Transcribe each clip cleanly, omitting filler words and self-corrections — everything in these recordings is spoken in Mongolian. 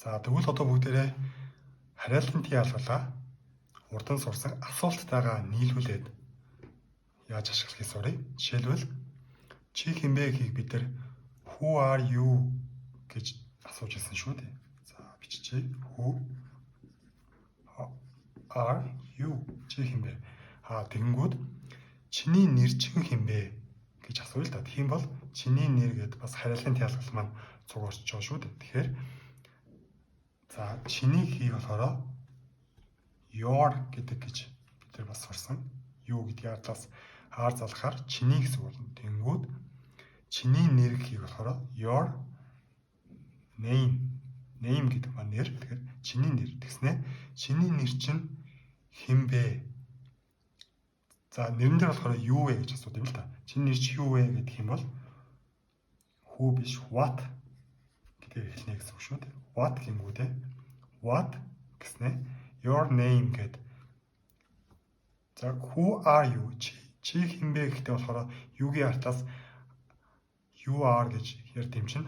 За, тэгвэл одоо бүгдээрээ хариалтын ялгалаа урдан сурсан асуулттайгаа нийлүүлээд яаж ашиглахыг суръя. Жишээлбэл, чи хэн бэ гэхийг бид нар "Who are you?" гэж асууж ирсэн шүү дээ. За, биччихье. Who are you? Чи хэн бэ? Аа, тэгэнгүүт чиний нэр чинь хэн бэ гэж асууя л да. Тэгэх юм бол чиний нэр гэдээ бас хариултын ялгал маань цуг орчиж байгаа шүү дээ. Тэгэхээр за, чиний гэхийг болохоор your гэдэг гэж бид нар бас сурсан. You гэдгийг ардаас are залгахаар чиний гэсэн болно. Тэгэнгүүт чиний нэр гэхийг болохоор your name, name гэдэг маань нэр. Тэгэхээр чиний нэр тэгснэ. Чиний нэр чинь хэн бэ? За, нэрэн дээр болохоор юу вэ гэж асууд юм л та. Чиний нэр чи юу вэ гэдэг юм бол who биш, what гэдгээр хэлнэ гэсэн үг шүү дээ. What гэнгүүтээ what гэснэ your name гэд. За, who are you, чи хэн бэ гэхдээ болохоор you-гийн артаас you are гэж ярьд юм чинь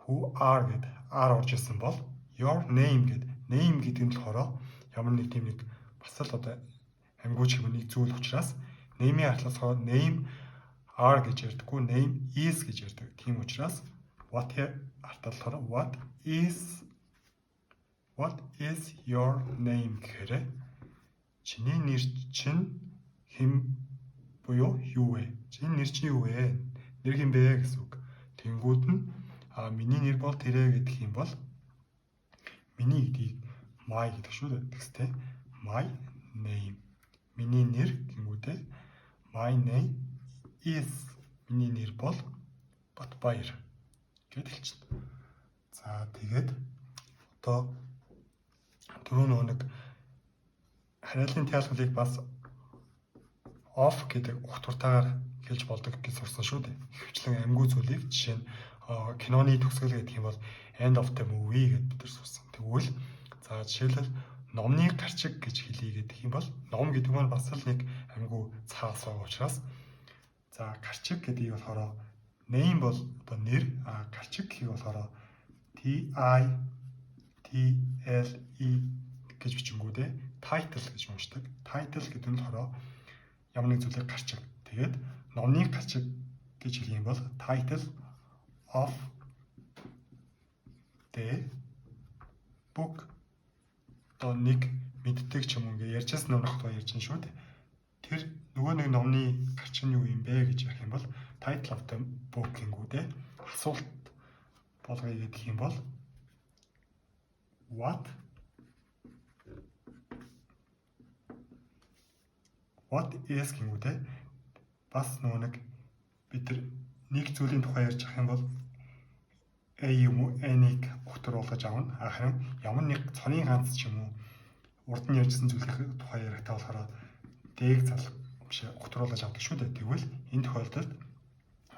who are гэд are орж исэн бол your name гэд, name гэдэг нь болохоор ямар нэг тийм нэг бас л одоо ангиуч юм нэг зүйл учраас name-ийн артлаас name are гэж ярьдаггүй, name is гэж ярьдаг. Тийм учраас what-ийн артаа болохоор what is your name гэхээр чиний нэр чинь хэн буюу юу вэ? Чиний нэр чинь юу вэ? Нэр хэн бэ гэсэн үг. Тэнгүүд нь а миний нэр бол тэрэ гэдэг юм бол миний гэдгийг my гэдэг шүү дээ. Тэгстэй my name, миний нэр гэнгүүтээ my name is, миний нэр бол Батбаяр гэд хэлчихнэ. За, тэгээд одоо түрүү нөгөө нэг хариултын тайлбарыг бас of гэдэг угтвартаагаар хэлж болдог гэж сурсан шүү дээ. Ихэвчлэн амьгүй зүйлийг, жишээ нь киноны төгсгөл гэдэг юм бол end of the movie гэдээ бид нар сурсан. Тэгвэл за, жишээлбэл, номны гарчиг гэж хэлье гэдэг юм бол ном гэдэг нь бас л нэг амьгүй цаас байгаа учраас за, гарчиг гэдгийг болохоор name бол одоо нэр, а гарчиг гэхийг болохоор T I T L E гэж бичингүүдээ title гэж уншдаг. Title гэдэг нь болохоор ямар нэг зүйлийг гарчиг. Тэгээд номны гарчиг гэж хэлэх юм бол title of the book. Одоо нэг мэддэг ч юм уу, ингээ ярьжсэн номных тухай ярьж байна шүү дээ. Тэр нөгөө нэг номны гарчиг нь юу юм бэ гэж ярих юм бол title of the book гэнгүүтээ асуулт болгоё гэдэг юм бол what is гэнгүүтээ бас нөгөө нэг бид нар нэг зүйлийн тухай ярьж байгаа юм бол a юм уу n-ыг угтвар болгож авна. Харин ямар нэг цорын ганц ч юм уу урд нь ярьжсэн зүйлийн тухай ярихдаа болохоор the-г залах биш, угтвар болгож авдаг шүү дээ. Тэгвэл энэ тохиолдолд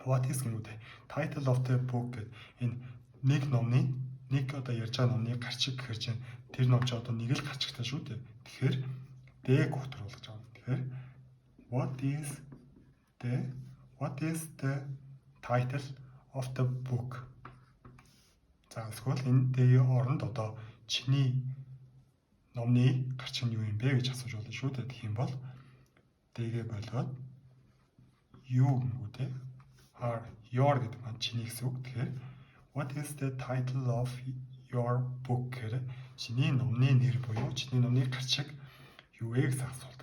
what is гэнгүүтээ title of the book гэдэг энэ нэг номны, нэг одоо ярьж байгаа номны гарчиг гэхэр чинь тэр ном чи одоо нэг л гарчигтай шүү дээ. Тэгэхээр the-г угтвар болгож авна. Тэгэхээр what is the title of the book? За, эсвэл энэ the-ийн оронд одоо чиний номны гарчиг нь юу юм бэ гэж асууж болно шүү дээ. Тэгэх юм бол the-гээ болгоод you гэнгүүтээ are, your гэдэг маань чиний гэсэн үг. Тэгэхээр what is the title of your book гэхээр чиний номны нэр буюу чиний номны гарчиг юу вэ гэсэн асуулт.